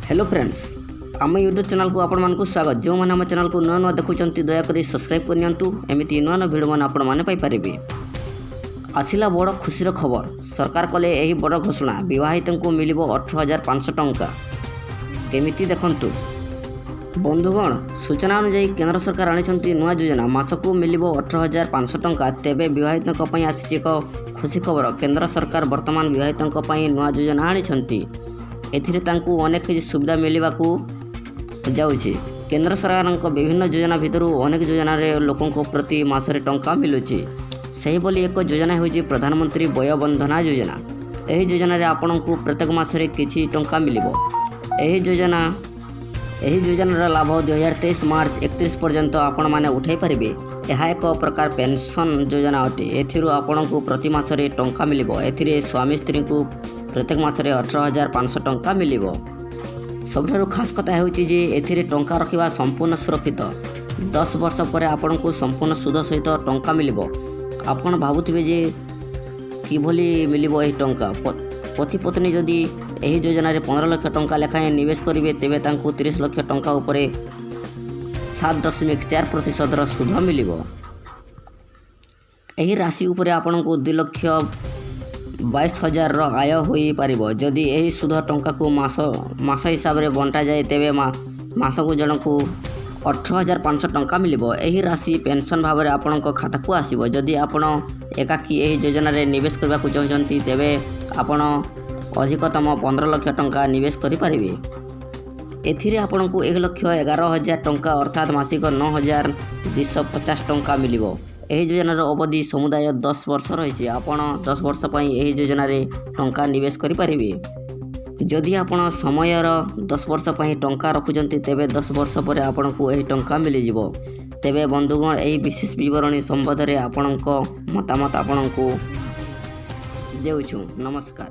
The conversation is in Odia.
ହ୍ୟାଲୋ ଫ୍ରେଣ୍ଡସ୍, ଆମ ୟୁଟ୍ୟୁବ୍ ଚ୍ୟାନେଲକୁ ଆପଣମାନଙ୍କୁ ସ୍ୱାଗତ। ଯେଉଁମାନେ ଆମ ଚ୍ୟାନେଲକୁ ନୂଆ ନୂଆ ଦେଖୁଛନ୍ତି, ଦୟାକରି ସବସ୍କ୍ରାଇବ୍ କରିନିଅନ୍ତୁ। ଏମିତି ନୂଆ ନୂଆ ଭିଡ଼ିଓ ଆପଣମାନେ ପାଇପାରିବେ। ଆସିଲା ବଡ଼ ଖୁସିର ଖବର। ସରକାର କଲେ ଏହି ବଡ଼ ଘୋଷଣା। ବିବାହିତଙ୍କୁ ମିଳିବ 18,500 ଟଙ୍କା। କେମିତି, ଦେଖନ୍ତୁ। ବନ୍ଧୁଗଣ, ସୂଚନା ଅନୁଯାୟୀ କେନ୍ଦ୍ର ସରକାର ଆଣିଛନ୍ତି ନୂଆ ଯୋଜନା। ମାସକୁ ମିଳିବ 18,500 ଟଙ୍କା। ତେବେ ବିବାହିତଙ୍କ ପାଇଁ ଆସିଛି ଏକ ଖୁସି ଖବର। କେନ୍ଦ୍ର ସରକାର ବର୍ତ୍ତମାନ ବିବାହିତଙ୍କ ପାଇଁ ନୂଆ ଯୋଜନା ଆଣିଛନ୍ତି। ଏଥିରେ ତାଙ୍କୁ ଅନେକ କିଛି ସୁବିଧା ମିଳିବାକୁ ଯାଉଛି। କେନ୍ଦ୍ର ସରକାରଙ୍କ ବିଭିନ୍ନ ଯୋଜନା ଭିତରୁ ଅନେକ ଯୋଜନାରେ ଲୋକଙ୍କୁ ପ୍ରତି ମାସରେ ଟଙ୍କା ମିଳୁଛି। ସେହିଭଳି ଏକ ଯୋଜନା ହେଉଛି ପ୍ରଧାନମନ୍ତ୍ରୀ ବୟ ବନ୍ଦନା ଯୋଜନା। ଏହି ଯୋଜନାରେ ଆପଣଙ୍କୁ ପ୍ରତ୍ୟେକ ମାସରେ କିଛି ଟଙ୍କା ମିଳିବ। ଏହି ଯୋଜନାର ଲାଭ 2023 ମାର୍ଚ୍ଚ 31 ପର୍ଯ୍ୟନ୍ତ ଆପଣମାନେ ଉଠାଇ ପାରିବେ। ଏହା ଏକ ପ୍ରକାର ପେନ୍ସନ୍ ଯୋଜନା ଅଟେ। ଏଥିରୁ ଆପଣଙ୍କୁ ପ୍ରତି ମାସରେ ଟଙ୍କା ମିଳିବ। ଏଥିରେ ସ୍ୱାମୀ ସ୍ତ୍ରୀଙ୍କୁ ପ୍ରତ୍ୟେକ ମାସରେ 18,500 ଟଙ୍କା ମିଳିବ। ସବୁଠାରୁ ଖାସ୍ କଥା ହେଉଛି ଯେ ଏଥିରେ ଟଙ୍କା ରଖିବା ସମ୍ପୂର୍ଣ୍ଣ ସୁରକ୍ଷିତ। 10 ବର୍ଷ ପରେ ଆପଣଙ୍କୁ ସମ୍ପୂର୍ଣ୍ଣ ସୁଧ ସହିତ ଟଙ୍କା ମିଳିବ। ଆପଣ ଭାବୁଥିବେ ଯେ କିଭଳି ମିଳିବ ଏହି ଟଙ୍କା। ପତି ପତ୍ନୀ ଯଦି ଏହି ଯୋଜନାରେ 15 ଲକ୍ଷ ଟଙ୍କା ଲେଖାଏଁ ନିବେଶ କରିବେ, ତେବେ ତାଙ୍କୁ 30 ଲକ୍ଷ ଟଙ୍କା ଉପରେ 7.4 ପ୍ରତିଶତର ସୁଧ ମିଳିବ। ଏହି ରାଶି ଉପରେ ଆପଣଙ୍କୁ 2,22,000ର ଆୟ ହୋଇପାରିବ। ଯଦି ଏହି ସୁଧ ଟଙ୍କାକୁ ମାସ ମାସ ହିସାବରେ ବଣ୍ଟାଯାଏ, ତେବେ ମାସକୁ ଜଣକୁ 18,500 ଟଙ୍କା ମିଳିବ। ଏହି ରାଶି ପେନ୍ସନ୍ ଭାବରେ ଆପଣଙ୍କ ଖାତାକୁ ଆସିବ। ଯଦି ଆପଣ ଏକାକୀ ଏହି ଯୋଜନାରେ ନିବେଶ କରିବାକୁ ଚାହୁଁଛନ୍ତି, ତେବେ ଆପଣ ଅଧିକତମ 15 ଲକ୍ଷ ଟଙ୍କା ନିବେଶ କରିପାରିବେ। ଏଥିରେ ଆପଣଙ୍କୁ 1,11,000 ଟଙ୍କା, ଅର୍ଥାତ୍ ମାସିକ 9,250 ଟଙ୍କା ମିଳିବ। ଏହି ଯୋଜନାର ଅବଧି ସମୁଦାୟ 10 ବର୍ଷ ରହିଛି। ଆପଣ 10 ବର୍ଷ ପାଇଁ ଏହି ଯୋଜନାରେ ଟଙ୍କା ନିବେଶ କରିପାରିବେ। ଯଦି ଆପଣ ସମୟର 10 ବର୍ଷ ପାଇଁ ଟଙ୍କା ରଖୁଛନ୍ତି, ତେବେ 10 ବର୍ଷ ପରେ ଆପଣଙ୍କୁ ଏହି ଟଙ୍କା ମିଳିଯିବ। ତେବେ ବନ୍ଧୁଗଣ, ଏହି ବିଶେଷ ବିବରଣୀ ସମ୍ବନ୍ଧରେ ଆପଣଙ୍କ ମତାମତ ଆପଣଙ୍କୁ ଦେଉଛୁ। ନମସ୍କାର।